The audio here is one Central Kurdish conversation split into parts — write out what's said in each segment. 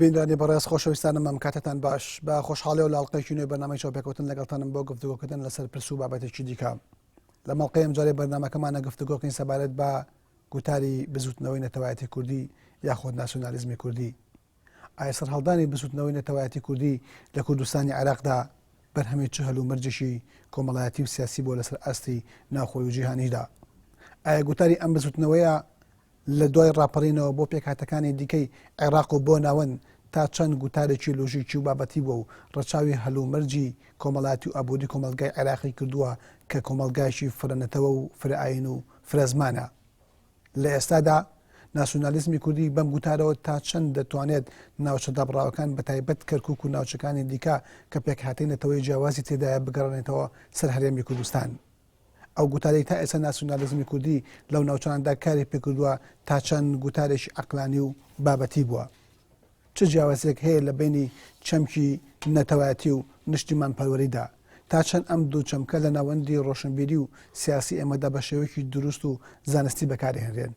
بینرانی بەڕێز خۆشەویستانم ئەم کاتتان باش بە خۆشحاڵی و لاڵقێکی نوێ بەرنامەی چاوپێکەوتن لەگەڵتانم بۆ گفتوگۆکردن لەسەر پرس و بابەتێکی دیکە لە مەڵقەی ئەمجارەی بەرنامەکەمانە گفتوگۆکەین سەبارەت بە گوتاری بزوتنەوەی نەتەوایەتی کوردی یاخود ناسیۆنالیزمی کوردی ئایا سەرهەڵدانی بزوتنەوەی نەتەوایەتی کوردی لە کوردستانی عێراقدا بەرهەمی چ هەلومەرجێکی کۆمەڵایەتی و سیاسی بووە لەسەر ئاستی ناوخۆی و جیهانیشدا؟ ئایا گوتاری ئەم بزوتنەوەیە لە دوای ڕاپەڕینەوە بۆ پێکهاتەکانی دیکەی عێراق و بۆ ناوەند تا چەند گوتارێکی لۆژیکی و بابەتی بووە و ڕەچاوی هەلومەرجی کۆمەڵایەتی و ئابووری کۆمەڵگای عێراقی کردووە کە کۆمەڵگایەکی فرەنەتەوە و فرەئایین و فرەزمانە؟ لە ئێستادا ناسیونالیزمی کوردی بەم گوتارەوە تا چەند دەتوانێت ناوچە دابڕاوەکان بەتایبەت کەرکوک و ناوچەکانی دیکە کە پێکهاتەی نەتەوەی جیاوازی تێدایە بگەڕێنێتەوە سەر هەرێمی کوردستان؟ ئەو گوتارەی تا ئێستا ناسیونالیزمی کوردی لەو ناوچانەدا کاری پێکردووە تا چەند گوتارێکی عەقلانی و بابەتی بووە؟ چ جیاوازیەک هەیە لە بەینی چەمکی نەتەوایەتی و نیشتیمانپەروەریدا؟ تا چەند ئەم دوو چەمکە لە ناوەندی ڕۆشنبیری و سیاسی ئێمەدا بە شێوەیەکی دروست و زانستی بەکارئەهێنرێن؟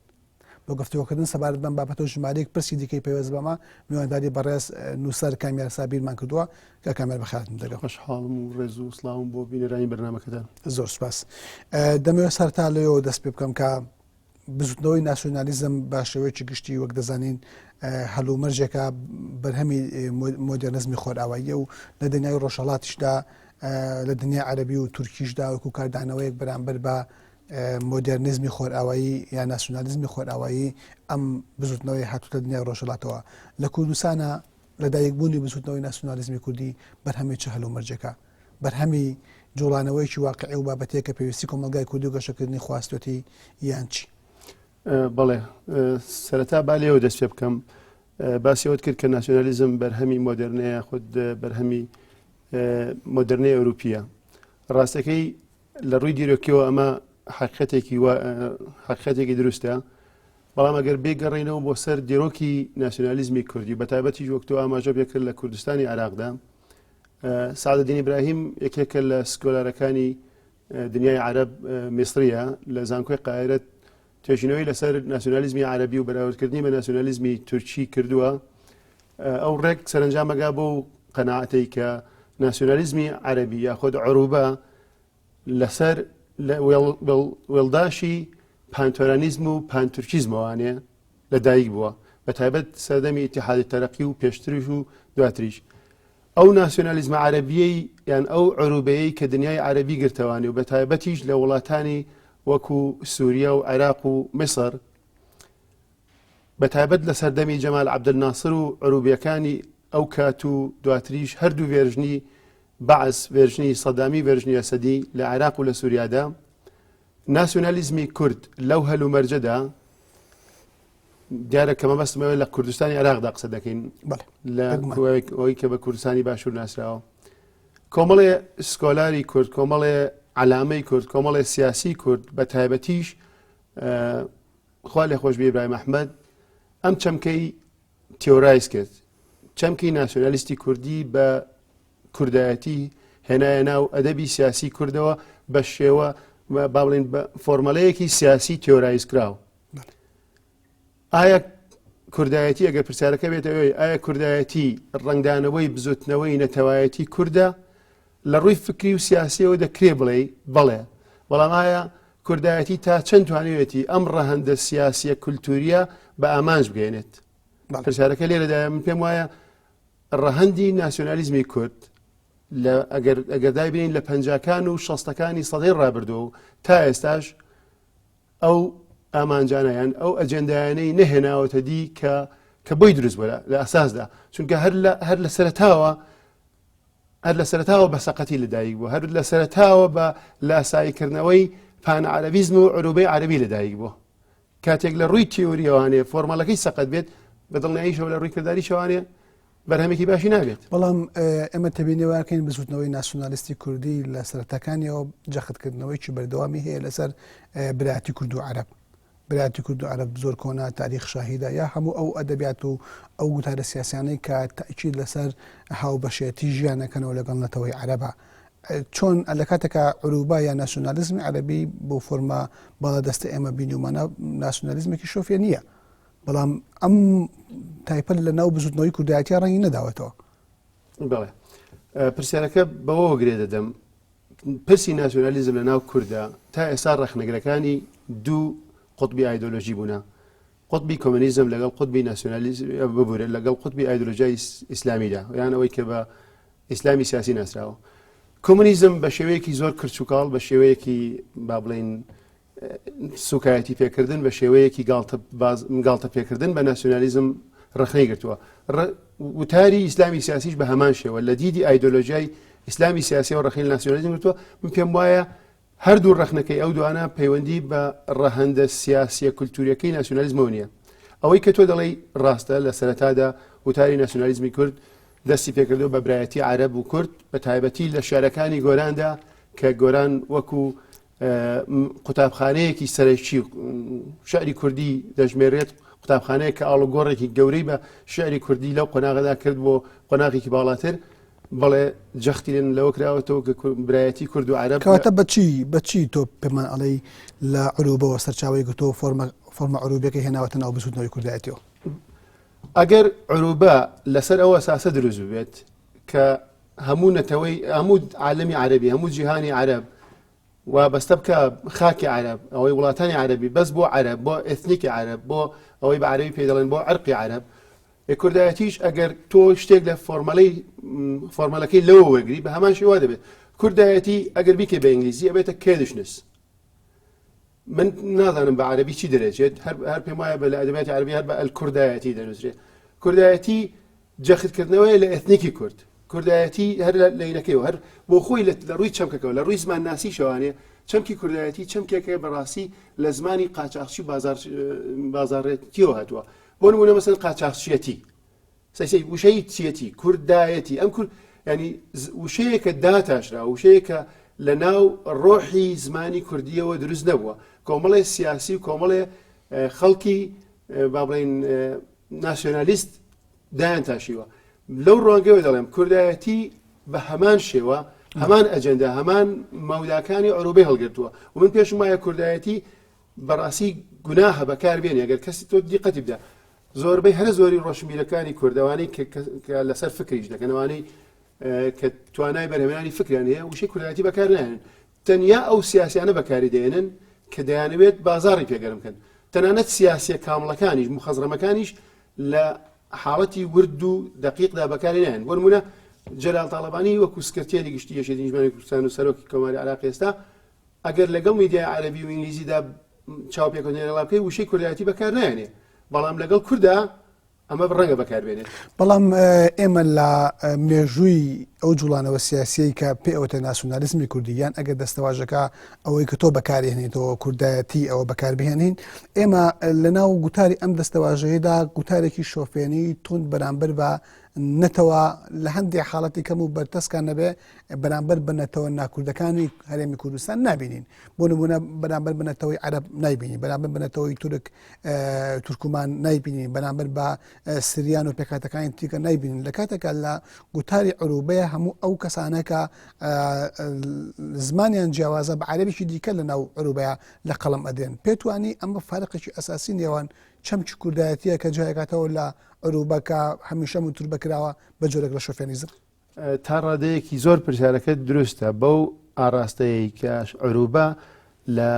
بۆ گفتوگۆکردن سەبارەت بەم بابەتە و ژمارەیەک پرسی دیکەی پەیوەست بەمە، میوانداری بەڕێز نووسەر کامیار سابیرمان کردووە. کاک کامیار بەخێرهاتن دەکەم. خۆشحاڵم و ڕێز و سڵاوم بۆ بینەرانی بەرنامەکەتان. زۆر سوپاس. دەمەوێت سەرەتا لەوێوە دەست پێ بکەم کە بزوتنەوەی ناسیۆنالیزم بە شێوەیەکی گشتی وەک دەزانین هەلومەرجێکە بەرهەمی مۆدێرنزمی خۆرئاواییە و لە دنیای ڕۆژهەڵاتیشدا لە دنیای عەربی و تورکیشدا وەکو کاردانەوەیەک بەرامبەر بە مۆدێرنیزمی خۆرئاوایی یا ناسیۆنالیزمی خۆرئاوایی ئەم بزوتنەوەی هاتوتە دنیای ڕۆژهەڵاتەوە لە کوردستانە لەدایکبوونی بزوتنەوەی ناسیۆنالیزمی کوردی بەرهەمی چ هەلومەرجێکە؟ بەرهەمی جوڵانەوەیەکی واقعی و بابەتیە کە پێویستی کۆمەڵگای کوردی و گەشەکردنی خواستێتی یان چی؟ بەڵێ سەرەتا با لێوە دەست پێ بکەم باسی ئەوت کرد کە ناسیۆنالیزم بەرهەمی مۆدررنەیە خود بەرهەمی مۆدررنەی ئەوروپیە ڕاستەکەی لە ڕووی دیرۆکیەوە ئەمە حقیقەتێکی حقیقەتێکی دروستە بەڵام ئەگەر بێگەڕێنەوە بۆ سەر دیرۆکی ناسیۆنالیزمی کوردی بە تایبەتی وەک تۆ ئاماژە پێکرد لە کوردستانی عێراقدا سەعدەدین ئیبراهیم یەکێکە لە scholar ەکانی دنیای عەرەب میسریە لە زانکۆی قاهیرە توێژینەوەی لەسەر ناسیۆنالیزمی عەرەبی و بەراوردکردنی بە ناسیۆنالیزمی تورکی کردووە ئەو ڕێک سەرنجامەگا بۆ قەناعەتەی کە ناسیۆنالیزمی عەرەبی یاخود عروبە لەسەر وێڵداشی پانتۆرانیزم و پانتورکیزمەوانێ لە دایک بووە بە تایبەت سەردەمی ئیتیحادی تەرەقی و پێشتریش و دواتریش ئەو ناسیۆنالیزمە عەرەبیەی یان ئەو عروبەیەی کە دنیای عەرەبی گرتەوانی و بە تایبەتیش لە وڵاتانی وەکو سووریا و عێراق و میسر بە تایبەت لە سەردەمی جەمال عەبدولناسر و عروبیەکانی ئەو کات و دواتریش هەردوو version ی بەعس version ی سەدامی version ی ئەسەدی لە عێراق و لە سووریادا ناسیۆنالیزمی کورد لەو هەلومەرجەدا دیارە کە مەبەستمەوە لە کوردستانی عێراقدا قسە دەکەین لە ئەوەی کە بە کوردستانی باشوور ناسراوە کۆمەڵێ scholar ی کورد کۆمەڵێ عەلامەی کورد کۆمەڵێ سیاسی کورد بە تایبەتیش خوا لێ خۆش بێ ئیبراهیم ئەحمەد ئەم چەمکەی theorize کرد چەمکی ناسیۆنالیستی کوردی بە کوردایەتی هێنایە ناو ئەدەبی سیاسی کوردەوە بە شێوە با بڵێین بە فۆرمەلەیەکی سیاسی theorize کراو ئایا کوردایەتی ئەگەر پرسیارەکە بێتە ئەوەی ئایا کوردایەتی ڕەنگدانەوەی بزوتنەوەی نەتەوایەتی کوردە لە ڕووی فکری و سیاسیەوە دەکرێ بڵێ بەڵێ بەڵام ئایا کوردایەتی تا چەند توانیوێتی ئەم ڕەهەندە سیاسیە کولتوریە بە ئامانج بگەێنێت پرسیارەکە لێرەدایە من پێم وایە ڕەهەندی ناسیۆنالیزمی کورد لە ئەگەر ئەگەر دایبنین لە پەنجاکان و شەستەکانی سەدەی ڕابردوو و تا ئێستاش ئەو ئامانجانە یان ئەو ئەجێندایانەی نەهێناوەتە دی کە کە بۆی دروست بووە لە ئەساسدا چونکە هەر لە هەر لە سەرەتاوە هەر لە سەرەتاوە بە سەقەتی لەدایک بوو هەر لە سەرەتاوە بە لاساییکردنەوەی پان عەرەبیزم و عروبەی عەرەبی لەدایک بووە کاتێک لە ڕووی تیۆریەوانێ فۆرمەلەکەی سەقەت بێت بە دڵنیاییشەوە لە ڕووی کرداریشەوانێ بەرهەمێکی باشی نابێت. بەڵام ئێمە تێبینی واکەین بزوتنەوەی ناسیونالیستی کوردی لە سەرەتاکانیەوە جەختکردنەوەیکی بەردەوامی هەیە لەسەر برایەتی کورد و عەرەب. برایەتی کورد و عەرەب زۆر کۆنە، تاریخ شاهیدە، یا هەموو ئەو ئەدەبیات و ئەو گوتارە سیاسیانەی کە تەئکید لەسەر هاوبەشێتی ژیان ئەکەنەوە لەگەڵ نەتەوەی عەرەبە. چۆن لە کاتێکا عروبە یا ناسیونالیزمی عەرەبی بۆ فۆرمە باڵادەستە ئێمە بینیومانە ناسیونالیزمێکی شۆفێ نییە. بەڵام ئەم تایپە لە ناو بزوتنەوەی کوردایەتیا ڕەنگی نەداوەتەوە. بەڵێ پرسیارەکە بەوەوە گرێ دەدەم پرسی ناسیۆنالیزم لە ناو کووردا تا ئێستا ڕەخنەگرەکانی دوو قوتبی ئایدۆلۆژی بوونە قوتبی کۆمۆنیزم لەگەڵ قوتبی ناسیۆنالیزم ببورە لەگەڵ قوتبی ئایدۆلۆژیای ئیسلامیدا یان ئەوەی کە بە ئیسلامی سیاسی ناسراوە کۆمۆنیزم بە شێوەیەکی زۆر کرچوکاڵ بە شێوەیەکی با بڵین سوکایەتی پێکردن بە شێوەیەکی گاڵتە پێکردن بە ناسیۆنالیزم ڕخنەی گرتووە وتاری ئیسلامی سیاسیش بە هەمان شێوە لە دیدی ئایدۆلۆژیای ئیسلامی سیاسی و ڕخنەی ناسیۆنالیزم گرتووە من پێم وایە هەردوو ڕەخنەکەی ئەو دوانە پەیوەندی بە ڕەهەندە سیاسیە کولتوریەکەی ناسیۆنالیزمەوە نییە. ئەوەی کە تۆ دەڵێی ڕاستە، لە سەرەتادا وتاری ناسیۆنالیزمی کورد دەستی پێکردووە بە برایەتی عەرەب و کورد، بە تایبەتی لە شارەکانی گۆراندا کە گۆران وەکو قوتابخانەیەکی سەرەکی شعری کوردی دەژمێرێت، قوتابخانەیەک کە ئاڵوگۆڕێکی گەورەی بە شعری کوردی لەو قۆناغەدا کرد بۆ قۆناغێکی باڵاتر. بەڵێ جەختی لەوە کراوەتەوە کە برایەتی کورد و عەرەب. کەواتە بەچی بەچی تۆ پێمان ئەڵێی لە عروبەوە سەرچاوەی گرتووە و فۆرمە فۆرمە عروبیەکەی هێناوەتە ناو بزووتنەوەی کوردایەتیەوە؟ ئەگەر عروبە لەسەر ئەو ئەساسە دروست ببێت کە هەموو نەتەوەی هەموو عالەمی عەرەبی هەموو جیهانی عەرەب وابەستە بکە خاکی عەرەب ئەوەی وڵاتانی عەرەبی بەس بۆ عەرەب بۆ ئێتنیکی عەرەب بۆ ئەوەی بە عەرەبی پێی دەڵێن بۆ عرقی عەرەب ئێ کوردایەتیش ئەگەر تۆ شتێک لە فۆرمەلەی فۆرمەلەکەی لەوە وەرگری بە هەمان شێوە دەبێت کوردایەتی ئەگەر بیکەی بە ئینگلیزی ئەبێتە Kurdishness من نازانم بە عەربی چی دەرێچێت هەر هەر پێم وایە بە لە ئەدەبیاتی عەربی هەر بە الکوردایەتی دەنووسرێت کوردایەتی جەختکردنەوەیە لە ئێتنیکی کورد کوردایەتی هەر لە لەینەکەیەوە هەر بۆ خۆی لە ڕووی چەمکەکەوە لە ڕووی زمانناسیشەوانێ چەمکی کوردایەتی چەمکێکە بەڕاستی لە زمانی قاچاخچی بازار بازاڕێتیەوە هاتووە بۆ نمونە مەسەن قاچاخچیەتی سەی وشەی چیەتی کوردایەتی ئەم کورد ینی وشەیەکە داتاشرا وشەیەکە لە ناو ڕۆحی زمانی کوردیەوە دروست نەبووە کۆمەڵێ سیاسی و کۆمەڵێ خەڵکی با بڵین ناسیۆنالیست دایان تاشیوە لەو ڕوانگەوە دەڵێم کوردایەتی بە هەمان شێوە هەمان ئەجەندا هەمان مەوداکانی عروبەی هەڵگرتووە و من پێشم وایە کوردایەتی بەڕاستی گوناهە بەکار بێنی ئەگەر کەسی تۆ دیقەتی بدە زۆربەی هەرە زۆری ڕۆشنبیرەکانی کوردەوانەی کە لەسەر فکریش دەکەنەوانەی کە توانای بەرهەمێنانی فکریان هەیە وشەی کوردایەتی بەکار نایەنن تەنیا ئەو سیاسیانە بەکاری دێنن کە دەیانەوێت بازاڕی پێگەرم بکەن تەنانەت سیاسیە کامڵەکانیش مخەزرەمەکانیش لە حاڵەتی ورد و دقیقدا بەکاری نایەن بۆ نمونە جەلال تاڵەبانی وەکو سکرتێری گشتی یەکێتی نیشتمانی کوردستان و سەرۆکی کۆماری عێراق ئێستا ئەگەر لەگەڵ میدیای عەرەبی و ئینگلیزیدا چاوپێکەوتنی لەگەڵا بکەی وشەی کوردایەتی بەکار نایەنێ بەڵام لەگەڵ کوردا ئەمە ڕەنگە بەکاربێنێت. بەڵام ئێمە لە مێژووی ئەو جوڵانەوە سیاسیەی کە پێ ئەوتە ناسیونالیزمی کوردی یان ئەگەر دەستەواژەکە ئەوەی کە تۆ بەکارێنیتەوە کوردایەتی ئەوە بەکاربهێنین ئێمە لە ناو گوتاری ئەم دەستەواژەیەدا گوتارێکی شۆفێنی توند بەرامبەر بە نەتەوە لە هەندێک حاڵەتی کەم و بەرتەسکان نەبێ بەرامبەر بە نەتەوە ناکوردەکانی هەرێمی کوردستان نابینین بۆ نمونە بەرامبەر بە نەتەوەی عەرەب نایبینی بەرامبەر بە نەتەوەی تورک تورکمان نایبینی بەرامبەر بە سریان و پێکاتەکانی تیکە نایبینین لە کاتێکا لە گوتاری عروبەیە هەموو ئەو کەسانەکە زمانیان جیاوازە بە عەرەبێکی دیکە لە ناو عروبەیە لە قەڵم ئەدرێن پێتوانی ئەمە فارقێکی ئەساسی نێوان چەمکی کوردایەتیە کە جیاکاتەوە لە عروبە کە هەمیشە موتوربە کراوە بە جۆرێک لە شۆفێنیزم. تا ڕادەیەکی زۆر پرسیارەکەت دروستە بەو ئاڕاستەیەی کە عروبە لە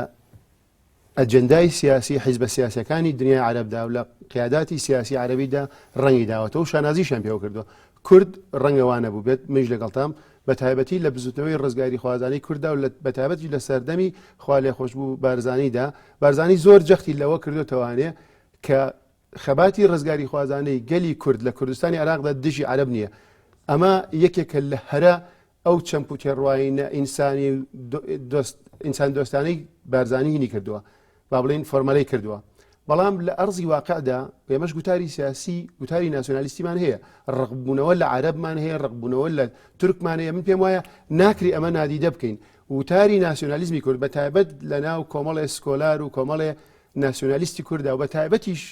ئەجندای سیاسی حیزبە سیاسەکانی دنیای عەرەبدا و لە قیاداتی سیاسی عەرەبیدا ڕەنگی داوەتەوە و شانازیشیان پێوە کردووە کورد ڕەنگە وا نەبووبێت منیش لەگەڵتام بە تایبەتی لە بزوتنەوەی ڕزگاری خوازانەی کورددا و بە تایبەتی لە سەردەمی خوا لێخۆشبوو بارزانیدا بارزانی زۆر جەختی لەوە کردوتەوانێ کە خەباتی ڕزگاریخوازانەی گەلی کورد لە کوردستانی عێراقدا دژی عەرەب نییە. ئەمە یەکێکە لە هەرە ئەو چەمک و تێڕواینە ئینسانی و ئینسان دۆستانەی بارزانی هینی کردووە با بڵێین فۆرمەلەی کردووە بەڵام لە ئەرزی واقعدا ئێمەش گوتاری سیاسی گوتاری ناسیۆنالیستیمان هەیە ڕقبوونەوە لە عەرەبمان هەیە ڕقبوونەوە لە تورکمان هەیە من پێم وایە ناکری ئەمە نادیدە بکەین وتاری ناسیۆنالیزمی کورد بە تایبەت لە ناو کۆمەڵێ scholar و کۆمەڵێ ناسیۆنالیستی کورددا و بە تایبەتیش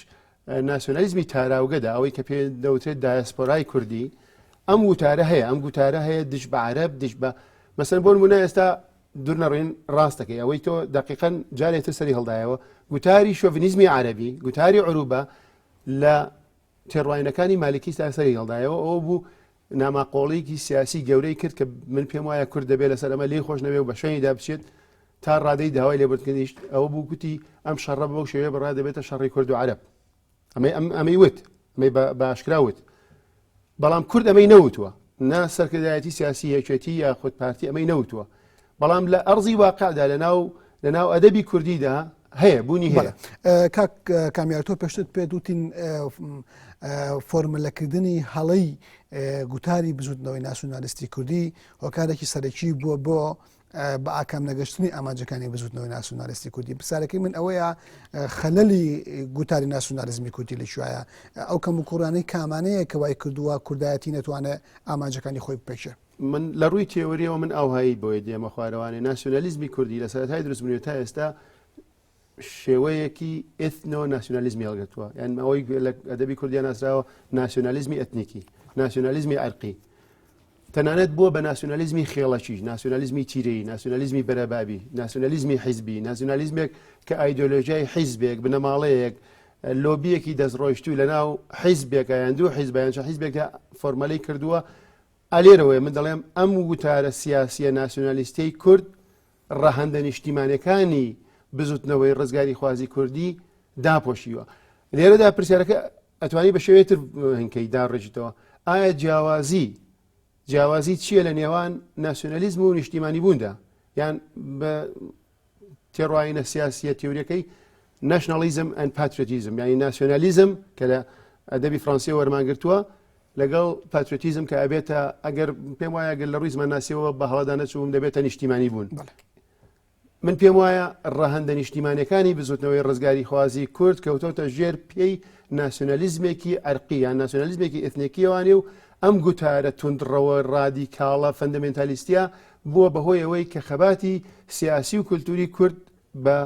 ناسیۆنالیزمی تاراوگەدا ئەوەی کە پێ دەوترێت دایاسپۆرای کوردی ئەم وتارە هەیە ئەم گوتارە هەیە دژ بە عەرەب دژ بە مەسەن بۆ نمونە ئێستا دوور نەڕین ڕاستەکەی ئەوەی تۆ دقیقەن جارێتر سەری هەڵدایەوە گوتاری شۆڤنیزمی عەربی گوتاری عروبە لە تێڕواینەکانی مالکی تا سەری هەڵدایەوە ئەوە بوو ناماقۆڵیکی سیاسی گەورەی کرد کە من پێم وایە کورد دەبێت لەسەر ئەمە لێی خۆش نەبێ و بە شوێنیدا بچێت تا ڕادەی داوای لێبوردنیش ئەوە بوو گوتی ئەم شەڕە بەو شێوەیە بڕا دەبێتە شەڕی کورد و عەرەب ئەمەی ئەم ئەمەی وت ئەمەی بە ئاشکرا وت بەڵام کورد ئەمەی نەوتووە نا سەرکردایەتی سیاسی یەکێتی یاخود پارتی ئەمەی نەوتووە بەڵام لە ئەرزی واقعدا لە ناو لە ناو ئەدەبی کوردیدا هەیە بوونی هەیە کاک کامیار تۆ پێشتر پێت وتین فۆرمەلەکردنی هەڵەی گوتاری بزوتنەوەی ناسیونالیستی کوردی هۆکارێکی سەرەکی بووە بۆ بە ئاکام نەگەشتنی ئامانجەکانی بزوتنەوەی ناسیونالیستی کوردی پرسیارەکەی من ئەوەیە خەلەلی گوتاری ناسیونالیزمی کوردی لە کوایە ئەو کەم و کوڕانەی کامانەیە کە وای کردووە کوردایەتی نەتوانێت ئامانجەکانی خۆی بپێکێ من لە ڕووی تێوریەوە من ئاوهایی بۆیە دێمە خوارەوانێ ناسیۆنالیزمی کوردی لە سەرەتای دروستبوونی تا ئێستا شێوەیەکی ئێثنۆ ناسیۆنالیزمی هەڵگرتووە یان ئەوەی لە ئەدەبی کوردیا ناسراوە ناسیۆنالیزمی ئەتنیکی ناسیۆنالیزمی عەرقی تەنانەت بووە بە ناسیۆنالیزمی خێڵەکی ناسیۆنالیزمی تیرەیی ناسیۆنالیزمی بەرەبابی ناسیۆنالیزمی حیزبی ناسیۆنالیزمێک کە ئایدۆلۆژیای حیزبێک بنەماڵەیەک لۆبیەکی دەستڕۆیشتوو لە ناو حیزبێکە یان دوو حیزب یان چەند حیزبێکدا فۆرمەلی کردووە ئالێرەوەیە من دەڵێم ئەم وتارە سیاسیە ناسیۆنالیستەی کورد ڕەهەندە نیشتیمانەکانی بزوتنەوەی ڕزگاری خوازی کوردی داپۆشیوە لێرەدا پرسیارەکە ئەتوانی بە شێوەیەتر هەنکەی داڕێژیتەوە ئایا جیاوازی جیاوازی چییە لە نێوان ناسیۆنالیزم و نیشتیمانی بووندا یان بە تێڕواینە سیاسیە تیوریەکەی nationalism and patriotism یعنی ناسیۆنالیزم کە لە ئەدەبی فڕەنسی وەرمانگرتووە لەگەڵ patriotism کە ئەبێتە ئەگەر پێم وایە گەر لە ڕووی زمانناسیەوە بە هەڵەدا نەچووم دەبێتە نیشتیمانی بوون من پێم وایە ڕەهەندە نیشتیمانەکانی بزوتنەوەی ڕزگاری خوازی کورد کەوتۆتە ژێر پێی ناسیۆنالیزمێکی عەرقی یان ناسیۆنالیزمێکی ئەتنیکیەوانی و ئەم گوتارە توندڕەوە ڕادیکاڵە فەندەمێنتالیستیە بووە بەهۆی ئەوەی کە خەباتی سیاسی و کولتوری کورد بە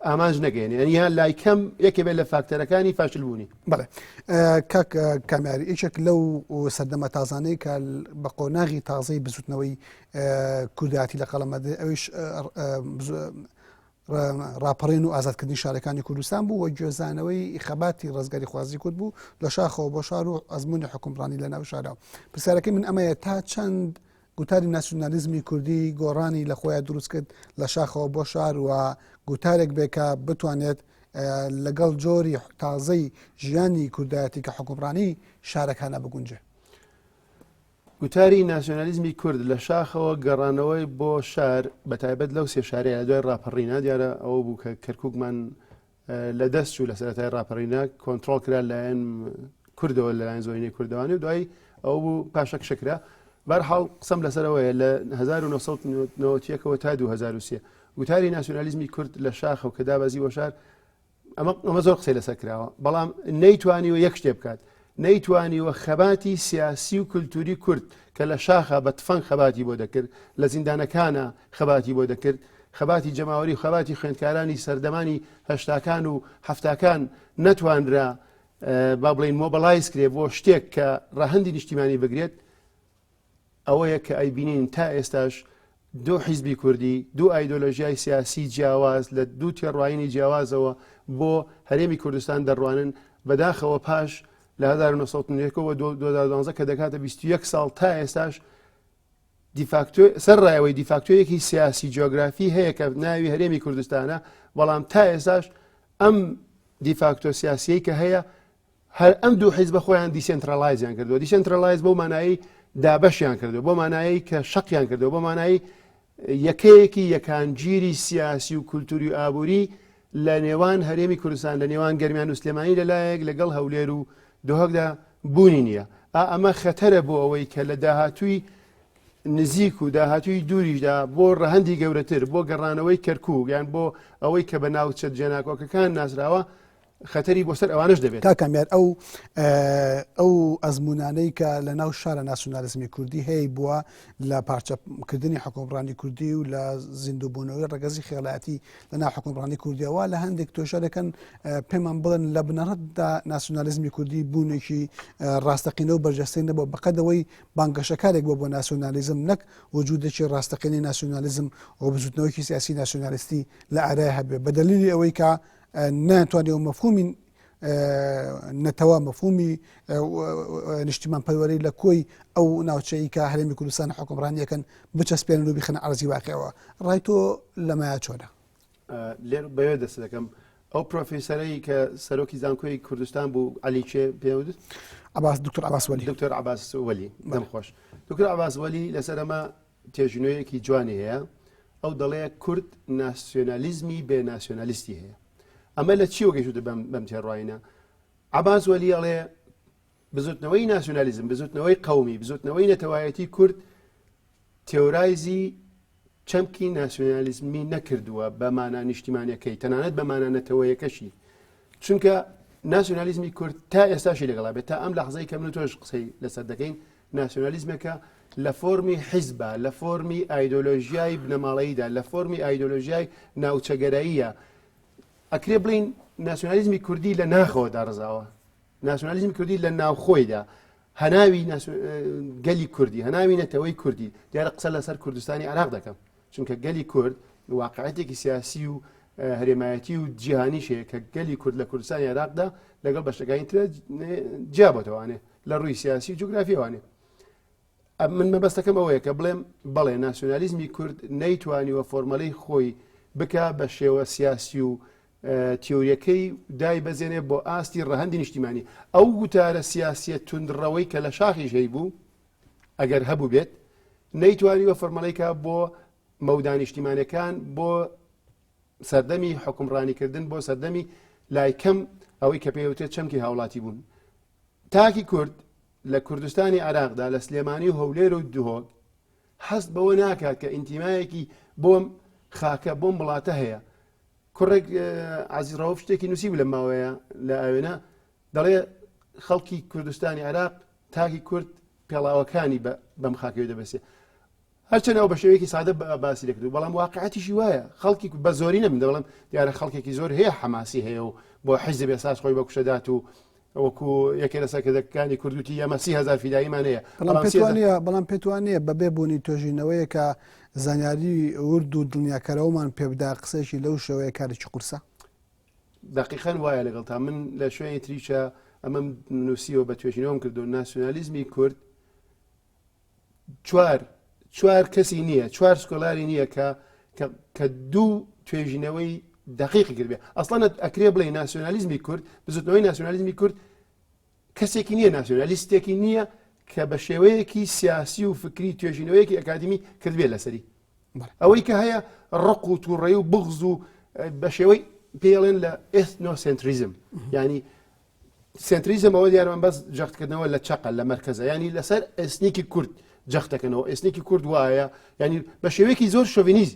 ئامانج نەگەێنێ یعنی یان لای کەم یەکێ بێت لە فاکتەرەکانی فاشل بوونی. بەڵێ کاک کامیار یەکێک لەو سەردەمە تازانەی کە بە قۆناغی تازەی بزوتنەوەی کوردایەتی لە قەڵەمەدرێ ئەویش ڕاپەڕین و ئازادکردنی شارەکانی کوردستان بوو و گوێزانەوەی خەباتی ڕزگاری خوازی کورد بوو لە شاخەوە بۆ شار و ئەزمموی حکومڕانی لە ناو شارە پرسیارەکەی من ئەمەیە تا چەند گوتاری ناسیونالیزمی کوردی گۆڕانی لە خۆیان دروست کرد لە شاخەوە بۆ شار و گوتارێک بێ کە بتوانێت لەگەڵ جۆری تازەی ژیانی کوردایەتی کە حکومڕانی شارەکانە بگونجێ. گوتاری ناسیۆنالیزمی کورد لە شاخەوە گەڕانەوەی بۆ شار بە تایبەت لەو سێ شارەیە لە دوای ڕاپەڕینە دیارە ئەوە بوو کە کەرکووکمان لە دەست چوو لە سەرەتای ڕاپەڕینە کۆنتترۆل کرا لایەن کوردەوە لەلایەن زۆینەی کوردەوانی و دوایی ئەو بوو پاشەکشە کرا بەرحاڵ قسەم لەسەرەوەیە لە 1990ەوە تا 2023 گوتاری ناسیۆنالیزمی کورد لە شاخەوە کە دابەزی بۆ شار ئەمە زۆر قسەی لەسەر کراوە بەڵام نەیتوانیوە یەک شتێ بکات نەیتوانیوە خەباتی سیاسی و کولتوری کورد کە لە شاخە بە تفەنگ خەباتی بۆ دەکرد لە زیندانەکانە خەباتی بۆ دەکرد خەباتی جەماوەری و خەباتی خوێندکارانی سەردەمانی هەشتاکان و هەفتاکان نەتوانرا با بڵین mobilize کرێ بۆ شتێک کە ڕەهەندی نیشتیمانی بگرێت ئەوەیە کە ئەیبینین تا ئێستاش دوو حیزبی کوردی، دوو ئایدۆلۆژیای سیاسی جیاواز لە دوو تێڕواینی جیاوازەوە بۆ هەرێمی کوردستان دەڕوانن، بەداخەوە پاش لە 1991 ەوە 2012 کە دەکاتە 21 ساڵ تا ئێستاش دیفاکتۆ سەر ڕایەوەی دیفاکتۆیەکی سیاسی جیۆگرافی هەیە کە ناوی هەرێمی کوردستانە، بەڵام تا ئێستاش ئەم دیفاکتۆ سیاسیەی کە هەیە هەر ئەم دوو حیزبە خۆیان decentralize یان کردووە، decentralize بەو مانایەی دابەشیان کردووە، بۆ مانایەی کە شەقیان کردووە، بۆ مانایی یەکەیەکی یەکانگیری سیاسی و کولتوری و ئابووری لە نێوان هەرێمی کوردستان لە نێوان گەرمیان و سلێمانی لەلایەک لەگەڵ هەولێر و دهۆکدا بوونی نییە. ئا ئەمە خەتەرە بۆ ئەوەی کە لە داهاتووی نزیک و داهاتووی دووریشدا بۆ ڕەهەندی گەورەتر بۆ گەڕانەوەی کەرکووک یان بۆ ئەوەی کە بە ناوچە جێناکۆکەکان ناسراوە خەتەری بۆ سەر ئەوانەش دەبێت. کاک کامیار ئەو ئەو ئەزموونانەی کە لە ناو شارە ناسیونالیزمی کوردی هەیە بووە لە پارچەکردنی حکومڕانی کوردی و لە زیندووبوونەوەی ڕەگەزی خێڵایەتی لە ناو حکومڕانی کوردیەوە لە هەندێک توێژەرەکەن پێمان بڵێن لە بنەڕەتدا ناسیونالیزمی کوردی بوونێکی ڕاستەقینە و بەرجەستەی نەبووە بەقەدەوەی بانگەشەکارێک بووە بۆ ناسیونالیزم نەک وجودێکی ڕاستەقینەی ناسیونالیزم و بزوتنەوەیەکی سیاسی ناسیونالیستی لە ئارای هەبێ بە دەلیلی ئەوەی کە نەیانتوانیوە مەفهومی نەتەوە مەفهومی نیشتیمان پەروەری لە کۆی ئەو ناوچەی کە هەرێمی کوردستان حکومڕانیەکەن بچەسپێنن و بیخەنە عەرزی واقعەوە ڕای تۆ لەمایە چۆنە؟ لێر بەوێ دەست دەکەم ئەو پرۆفیسەرەی کە سەرۆکی زانکۆی کوردستان بوو علی چێ پێوت عباس دکتۆر عباس وەلی دکتۆر عباس وەلی دەم خۆش دکتۆر عباس وەلی لەسەر ئەمە تێژینەوەیەکی جوانی هەیە ئەو دەڵێ کورد ناسیۆنالیزمی بێ ناسیۆنالیستی هەیە ئەمە لە چیوە گەیشتووتە بەم بەم تێڕواینە عباس وەلی ئەڵێ بزوتنەوەی ناسیۆنالیزم بزوتنەوەی قەومی بزوتنەوەی نەتەوایەتی کورد تێورایزی چەمکی ناسیۆنالیزمی نەکردووە بە مانا نیشتیمانەکەی تەنانەت بە مانا نەتەوەیەکەشی چونکە ناسیۆنالیزمی کورد تا ئێستاشی لەگەڵا بێت تا ئەم لەحزەی کە من و تۆش قسەی لەسەر دەکەین ناسیۆنالیزمێکە لە فۆرمی حیزبە لە فۆرمی ئایدۆلۆژیای بنەماڵەییدا لە فۆرمی ئایدۆلۆژیای ناوچەگەراییە ئەکرێ بڵین ناسیۆنالیزمی کوردی لە ناخەوە داڕزاوە ناسیۆنالیزمی کوردی لە ناوخۆیدا هەناوی گەلی کوردی هەناوی نەتەوەی کوردی دیارە قسە لەسەر کوردستانی عراق دەکەم چونکە گەلی کورد واقعەتێکی سیاسی و هەرێمایەتی و جیهانیش هەیە کە گەلی کورد لە کوردستانی عێراقدا لەگەڵ بەشەکانی ترە جیا بۆتەوانێ لە ڕووی سیاسی و جوگرافیوانێ من مەبەستەکەم ئەوەیە کە بڵێم بەڵێ ناسیۆنالیزمی کورد نەیتوانیوە فۆرمەلەی خۆی بکا بە شێوە سیاسی و تیۆریەکەی دای بەزێنێ بۆ ئاستی ڕەهەندی نیشتیمانی ئەو گوتارە سیاسیە توندڕەوەی کە لە شاخیش هەیبوو ئەگەر هەبوو بێت نەیتوانیوە فەرمەڵیکە بۆ مەودا نیشتیمانەکان بۆ سەردەمی حکومڕانیکردن بۆ سەردەمی لای کەم ئەوەی کە پێوتێت چەمکی هاوڵاتی بوون تاکی کورد لە کوردستانی عێراقدا لە سلێمانی و هەولێر و دهۆک هەست بەوە ناکات کە ئینتیمایەکی بۆم خاکە بۆم وڵاتە هەیە کوڕێک عزیز ڕەوف شتێکی نووسی بوو لە ماوەیە لە ئاوێنە دەڵێ خەڵکی کوردستانی عێراق تاکی کورد پێڵاوەکانی بەم خاکەوە دەبەسێ هەرچەند ئەو بە شێوەیەکی سادە باسی دەکرد بەڵام واقعەتیشی وایە خەڵکی بە زۆری نەم دەڵم دیارە خەڵکێکی زۆر هەیە حەماسی هەیە و بۆحیزب ئێساس خۆی بە کوشەدات و وەکو یەکێ لە سەرکردەکانی کوردوتی ئەمە 30هزار فیداییمان هەیە بەڵام پێتوانە بەڵام پێتوانە بەبێ بوونی توێژینەوەیە کە زانیاری ورد و دڵنیاکەرەوەمان پێبدا قسەیەکی لەو شێوەیە کارێکی قورسە دقیقا وایە لەگەڵ تا من لە شوێنی تریشە ئەمەم نووسیوە بە توێژینەوەم کردو ناسیۆنالیزمی کورد چوار چوار کەسی نییە چوار scholar ی نییە کە کە دوو توێژینەوەی دقیقی کردبێ ئەسڵەن ئەکرێ بڵێ ناسیۆنالیزمی کورد بزوتنەوەی ناسیۆنالیزمی کورد کەسێکی نییە ناسیۆنالیستێکی نییە کە بە شێوەیەکی سیاسی و فکری توێژینەوەیەکی ئەکادمی کردبێ لەسەری ئەوەی کە هەیە ڕق و تووڕەی و بغز و بە شێوەی پێڵێن لە ethnocentrism ینی centrism ئەوە دیارمان بەس جەختکردنەوە لە چەقە لە مەرکەزە ینی لەسەر ئەسنیکی کورد جەختەکەنەوە ئەسنیکی کورد وایە ینی بە شێوەیەکی زۆر شۆڤینیز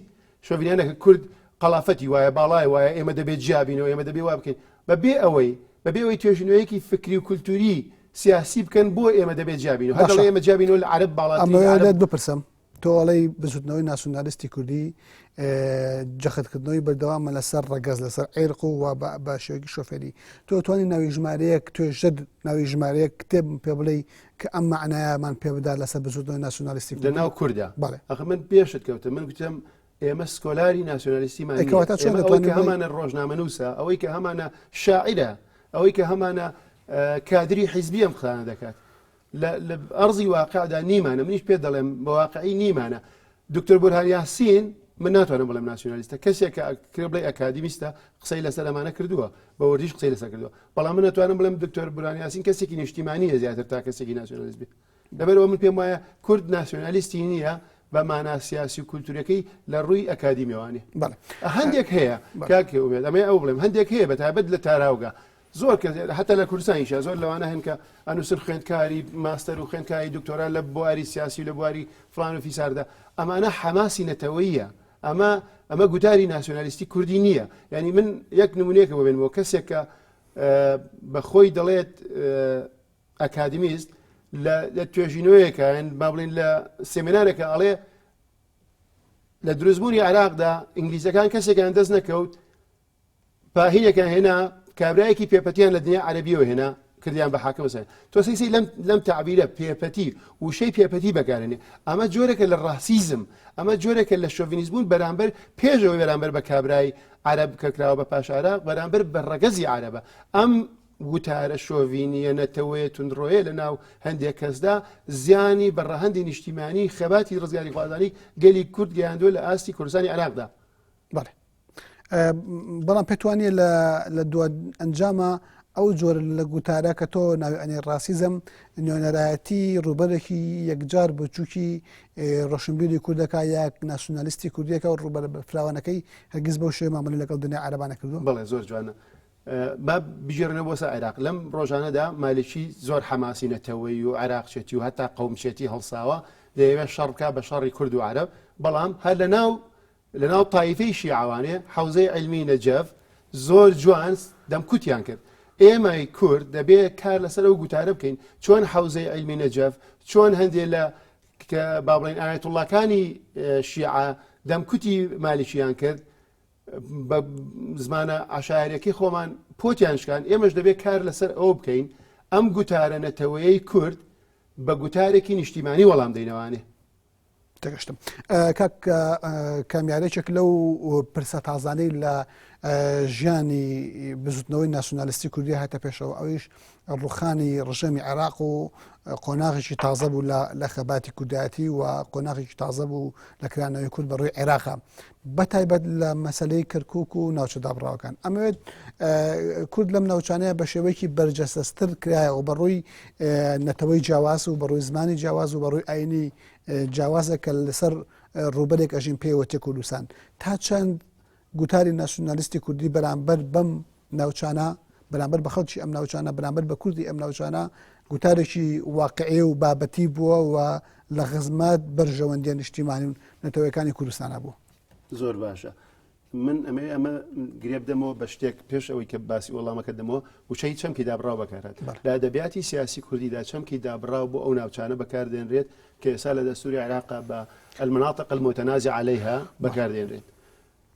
شۆڤینیانەکە کورد قەڵافەتی وایە باڵای وایە ئێمە دەبێت جیابینەوە ئێمە دەبێ وا بکەین بەبێ ئەوەی بەبێ ئەوەی توێژینەوەیەکی فکری و کولتوری سیاسی بکەن بۆ ئێمە دەبێت جیابینەوە هەر دەڵێ ئێمە جیابینەوە لە عەرەب باڵاترین عەرەب بپرسم تۆ ئەڵێی بزوتنەوەی ناسیونالیستی کوردی جەختکردنەوەی بەردەوامە لەسەر ڕەگەز لەسەر عێرق و بە شێوەیەکی شۆفێری تۆ توانی ناوی ژمارەیەک توێژەر ناوی ژمارەیەک کتێبم پێ بڵێ کە ئەم معنایەمان پێ بدات لەسەر بزوتنەوەی ناسیونالیستی لە ناو کووردا بەڵێ ئەخ من پێشت کەوتە من گوتم ئێمە scholar ی ناسیۆنالیستیمان ئەوەی کە هەمانە ڕۆژنامەنووسە ئەوەی کە هەمانە شاعیرە ئەوەی کە هەمانە کادری حیزبی ئەم قسانە دەکات لە ئەرزی واقعدا نیمانە منیش پێ دەڵێم بە واقعی نیمانە دکتۆر بورهان یاسین من ناتوانم بڵێم ناسیۆنالیستە کەسێک کە کرێ بڵێ ئەکادیمیستە قسەی لەسەر ئەمانە کردووە بە وردیش قسەی لەسەر کردووە بەڵام من ناتوانم بڵێم دکتۆر بورهان یاسین کەسێکی نیشتیمانیە زیاتر تا کەسێکی ناسیۆنالیست بێ لەبەرەوە من پێم وایە کورد ناسیۆنالیستی نییە بە مانا سیاسی و کولتوورەکەی لە ڕووی ئەکادیمیەوانێ هەندێک هەیە کاک ئومێد ئەمەی ئەو بڵێم هەندێک هەیە بە تایبەت لە تاراوگە زۆر کەس هەتا لە کوردستانیشا زۆر لەوانە هەن کە ئەنووسن خوێندکاری ماستەر و خوێندکاری دکتۆرا لە بواری سیاسی و لە بواری فلان و فیساردا ئەمانە حەماسی نەتەوەیە ئەمە ئەمە گوتاری ناسیۆنالیستی کوردی نییە یعنی من یەک نمونەیەکە بۆ بێنمەوە کەسێک کە بە خۆی دەڵێت ئەکادمیست لە توێژینەوەیەکە با بڵین لە سێمینارێکە ئەڵێ لە دروستبوونی عێراقدا ئینگلیزەکان کەسێکیان دەست نەکەوت پاهینێکیان هێنا کابرایەکی پێپەتیان لە دنیا عەربیەوە هێنا کردیان بە حاکم سەر تۆ سەیسی لەم لەم تعبیرە پێپەتی وشەی پێپەتی بەکارێنێ ئەمە جۆرێکە لە ڕاسیزم ئەمە جۆرێکە لە شۆڤینیزمبوون بەرامبەر پێشەوەی بەرامبەر بە کابرای عەرەب کە کراوە بە پاش عێراق بەرامبەر بە ڕەگەزی عەرەبە ئەم. گوتارە شۆڤینییە نەتەوەیە توندڕۆیە لە ناو هەندێک کەسدا زیانی بە ڕەهەندی نیشتیمانی خەباتی ڕزگاریخوازانی گەلی کورد گەیاندووە لە ئاستی کوردستانی عێراقدا. بەڵێ. بەڵام پێت وانە لە دو ئەنجامە ئەو جۆرە لە گوتارە کە تۆ ناوی ئەنێ ڕاسیزم نوێنەرایەتی ڕووبەرێکی یەکجار بچووکی ڕۆشنبیری کوردەکە یا ناسیونالیستی کوردیەکە و ڕووبەر فراوانەکەی هەرگیز بەو شێوە مامەلە لەگەڵ دنیای عەرەبانە کردووە. بەڵێ زۆر جوانە. با بگێڕنەوە بۆ سەر عێراق لەم ڕۆژانەدا مالکی زۆر حەماسی نەتەوەیی و عێراقچێتی و هەتا قەومچێتی هەڵساوە دەیەوێت شەڕ بکا بە شەڕی کورد و عەرەب بەڵام هەر لە ناو لە ناو تایفەی شیعەوانێ حەوزەی عیلمی نەجەف زۆر جوان دەمکوتیان کرد ئێمەی کورد دەبێ کار لەسەر ئەو گوتارە بکەین چۆن حەوزەی عیلمی نەجەف چۆن هەندێ لە کە با بڵێن ئاەتوڵاکانی شیعە دەمکوتی مالکیان کرد بە زمانە عشایەرەکەی خۆمان پۆتیان شکان ئێمەش دەبێت کار لەسەر ئەوە بکەین ئەم گوتارە نەتەوەیەی کورد بە گوتارێکی نیشتیمانی وەڵام دەینەوانێ. تێگەشتم کاک کامیارێکێک لەو پرسە تازانەی لە ژیانی بزوتنەوەی ناسیونالیستی کوردی هاتە پێشەوە ئەویش ڕوخانی ڕژێمی عێراق و قۆناغێکی تازە بوو لە خەباتی کوردایەتی و قۆناغێکی تازە بوو لە کرانەوەی کورد بە ڕووی عێراقا بە تایبەت لە مەسلەی کەرکک و ناوچە دابڕاوەکان ئەمەوێت کورد لەم ناوچانەیە بە شێوەیەکی بەرجەسەستر کرایەوە بە ڕووی نەتەوەی جیاواز و بە ڕووی زمانی جیاواز و بە ڕووی ئاینی جیاوازە کە لەسەر ڕووبەرێک ئەژین پێوە تێکۆلوسان تا چەند گوتاری ناسیونالیستی کوردی بەرامبەر بەم ناوچانە، بەرامبەر بە خەڵکی ئەم ناوچانە، بەرامبەر بە کوردی ئەم ناوچانە گوتارێکی واقعی و بابەتی بووە و لە خزمەت بەرژەوەندیە نیشتیمانی و نەتەوەکانی کوردستانە بوو. زۆر باشە من ئەمەوێ ئەمە گرێ بدەمەوە بە شتێک پێش ئەوەی کە باسی وەڵامەکە دەمەوە وشەی چەمکی دابڕاو بەکارهات لە ئەدەبیاتی سیاسی کوردیدا چەمکی دابڕاو بۆ ئەو ناوچانە بەکاردێنرێت کە ئێستا لە دەستوری عێراقا بە المناطق المتنازع عليها بەکاردێنرێت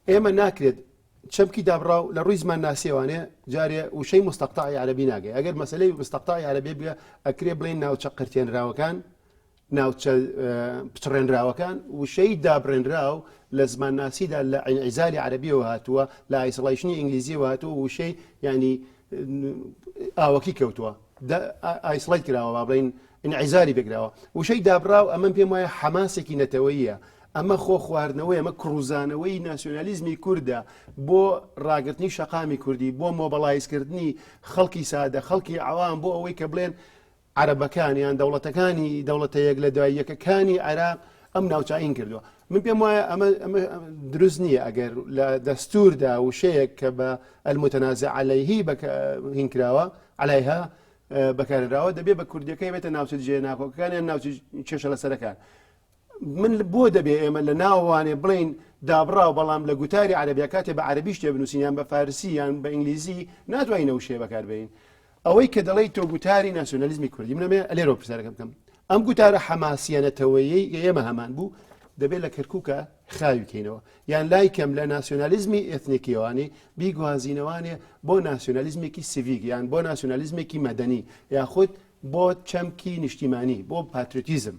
ئێمە ناکرێت چەمکی دابڕاو لە ڕووی زمانناسیەوانێ جارێ وشەی مستەقتەعی عەرەبی ناگەی ئەگەر مەسلەی مستەقتەعی عەرەبی بێ ئەکرێ بڵێن ناوچە قرتێنراوەکان ناوچە پچڕێنراوەکان وشەی دابڕێنراو لە زمانناسیدا لە ئینعیزالی عەرەبیەوە هاتووە لە isolation ی ئینگلیزیەوە هاتووە وشەی ینی ئاوەکی کەوتووە isolate کراوە با بڵین ئینعیزالی پێکراوە وشەی دابڕاو ئەمە پێم وایە حەماسێکی نەتەوەیە ئەمە خۆ خواردنەوەی ئەمە کڕوزانەوەی ناسیۆنالیزمی کوردە بۆ ڕاگرتنی شەقامی کوردی بۆ mobilize کردنی خەڵکی سادە خەڵکی عەوام بۆ ئەوەی کە بڵێن عەرەبەکان یان دەوڵەتەکانی دەوڵەتە یەک لە دوای یەکەکانی عێراق ئەم ناوچین کردووە من پێم وایە ئەمە ئەمە دروست نییە ئەگەر لە دەستوردا وشەیەک کە بە المتنازع عليه هین کراوە عليها بەکارراوە دەبێ بە کوردیەکەی بێتە ناوچە جێ ناکۆکەکان یان ناوچە کێشە لەسەرەکان من بۆ دەبێ ئێمە لە ناوانێ بڵین دابڕاو بەڵام لە گوتاری عەربیا کاتێ بە عەربی شتێ بنووسین یان بە فارسی یان بە ئینگلیزی ناتوانین ئەو شێ بەکاربین ئەوەی کە دەڵێی تۆ گوتاری ناسیۆنالیزمی کوردی منەمێ لێرەوە پرسیارەکە بکەم ئەم گوتارە حەماسیە نەتەوەیەی ئێمە هەمان بوو دەبێت لە کەرکووکە خاوی کەینەوە یان لای کەم لە ناسیۆنالیزمی ئێتنیکیەوانی بیگوازینەوانێ بۆ ناسیۆنالیزمێکی civic یان بۆ ناسیۆنالیزمێکی مەدەنی یاخود بۆ چەمکی نیشتیمانی بۆ patriotism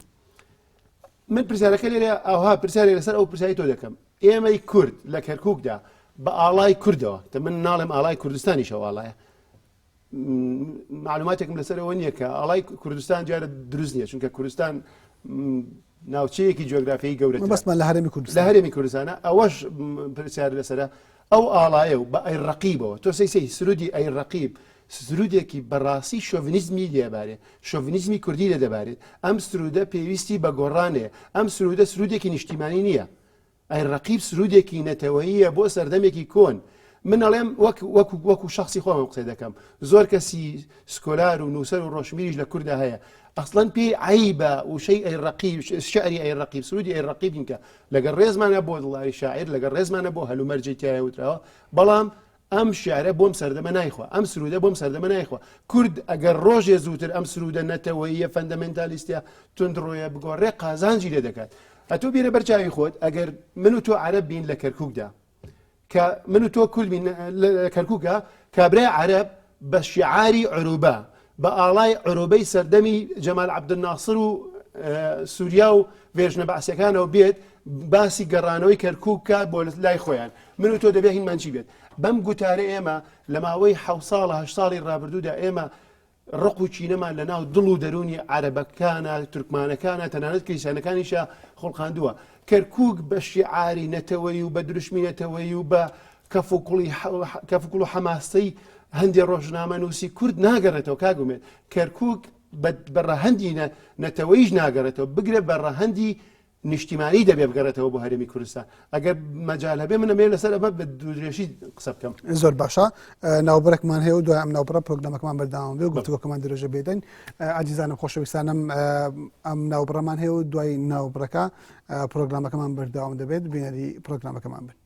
من پرسیارەکە لێرە ئەوها پرسیارێک لەسەر ئەو پرسیاری تۆ دەکەم ئێمەی کورد لە کەرکووکدا بە ئاڵای کوردەوە تە من ناڵێم ئاڵای کوردستانیشەوە ئاڵایە معلوماتێکم لەسەر ئەوە نییە کە ئاڵای کوردستان جارە دروست نییە چونکە کوردستان ناوچەیەکی جیۆگرافیی گەورە بەسمان لە هەرێمی کوردستان لە هەرێمی کوردستانە ئەوەش پرسیار لەسرە ئەو ئاڵایە و بە ئەی ڕقیبەوە تۆ سەی سەی سرودی ئەی ڕقیب سرودێکی بەڕاستی شۆڤنیزمی لێبارێ شۆڤنیزمی کوردی لێ دەبارێت ئەم سرودە پێویستی بە گۆڕانێ ئەم سرودە سرودێکی نیشتیمانی نییە ئەی ڕەقیب سرودێکی نەتەوەییە بۆ سەردەمێکی کۆن. من ئەڵێم وەک وەک وەکو شخصی خۆمم قسەی دەکەم زۆر کەسی سکۆلار و نووسەر و ڕۆشنبیریش لە کووردا هەیە ئەسڵەن پێی عیبە وشەی ئەی ڕەقیب شعری ئەی ڕەقیب سرودی ئەی ڕەقیب کە لەگەڵ ڕێزمانە بۆ دڵاری شاعیر لەگەڵ ڕێزمانە بۆ هەلومەرجی تایە وتراوە بەڵام ئەم شعرە بۆم سەردەمە نایخوا ئەم سرودە بۆم سەردەمە نایخوا کورد ئەگەر ڕۆژێ زووتر ئەم سرودە نەتەوەییە فەندەمێنتالیستە توندڕۆیە بگۆڕێ قازانجی لێ دەکات ئەتۆ بینە بەرچاوی خۆت ئەگەر من و تۆ عەرەب بین لە کەرکووکدا کە من و تۆ کورد بین لە کەرکووکە کابرای عەرەب بە شیعاری عروبە بە ئاڵای عروبەی سەردەمی جەمال عەبدولناسر و سووریا و ڤێرژنە بەعسیەکانەوە بێت. باسی گەڕانەوەی کەرکوک بکات بۆ لای خۆیان. من و تۆ دەبێ هینمان چی بێت؟ بەم گوتارە ئێمە لە ماوەی حەو ساڵە هەشت ساڵی ڕابردوودا ئێمە ڕق و کینەمان لە ناو دڵ و دەروونی عەرەبەکانە، تورکمانەکانە، تەنانەت کریستیانەکانیشا خوڵقاندووە. کەرکوک بە شیعاری نەتەوەیی و بە دروشمی نەتەوەیی و بە کەفوکوڵی کەفوکوڵ و حەماسەی هەندێ ڕۆژنامەنووسی کورد ناگەڕێتەوە کاک ئومێد. کەرکوک بە ڕەهەندی نەتەوەییش ناگەڕێتەوە، بگرە بە ڕەهەندی نیشتیمانی دەبێ بگەڕێتەوە بۆ هەرێمی کوردستان. ئەگەر مەجال هەبێ من ئەمەوێ لەسەر ئەمە بە دوورێژی قسە بکەم. زۆر باشە ناوبڕێکمان هەیە و دوای ئەم ناوبڕە پرۆگرامەکەمان بەردەوام بێ و گفتوگۆکەمان درێژە بێدەین. ئازیزانم خۆشەویستانم ئەم ناوبڕەمان هەیە و دوای ناوبڕەکە پرۆگرامەکەمان بەردەوام دەبێت بینەری پرۆگرامەکەمان بن.